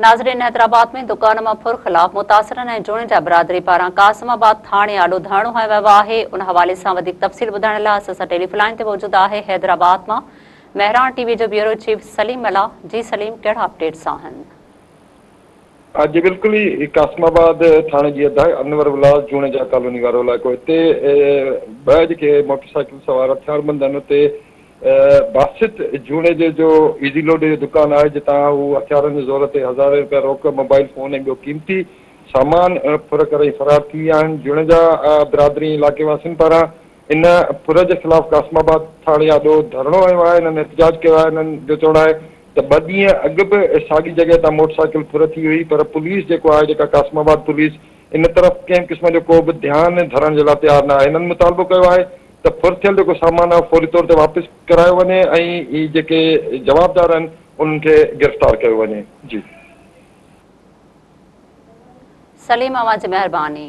ناظرين حيدرآباد ۾ دڪان مان ڦر خلاف متاثرن ۽ جوڻيجا برادري پاران قاسم آباد ٿاڻي آڏو ڌرڻو هنيو ويو آهي ان حوالي سان وڌيڪ تفصيل ٻڌائڻ لاء اسان سان ٽيليفون لائين تي موجود آهي حيدرآباد مان مهراڻ ٽي وي جو بيورو چيف سليم ملاح جي سليم ڪهڙا اپڊيٽس آهن. جي بلڪل ئي قاسم آباد ٿاڻي جي حد آهي انور ولاس جوڻيجا ڪالوني وارو علائقو هتي ٻه جيڪي موٽر سائيڪل سوار هٿياربند آهن اتي باسط جوڻيجي جو ايزي لوڊ جو دڪان آهي جتان هو هٿيارن جي زور تي هزارين رپيا روڪ، موبائل فون ۽ ٻيو قيمتي سامان ڦر ڪري فرار ٿي ويا آهن. جوڻيجا برادري ۽ علائقي واسين پاران ان ڦر جي خلاف قاسم آباد ٿاڻي آڏو ڌرڻو هنيو آهي. هنن احتجاج ڪيو آهي. هنن جو چوڻ آهي ته ٻه ڏينهن اڳ به ساڳي جڳهه تان موٽر سائيڪل ڦر ٿي هئي پر پوليس جيڪو آهي جيڪا قاسم آباد پوليس ان طرف ڪنهن به قسم جو ڪو به ڌيان ڌرڻ جي لاء تيار نه آهي. هنن مطالبو ڪيو آهي ته ڦر ٿيل جيڪو سامان آهي فوري طور تي واپس ڪرايو وڃي ۽ هي جيڪي جوابدار آهن انهن کي گرفتار ڪيو وڃي. جي. سليم اوهان جي مهرباني.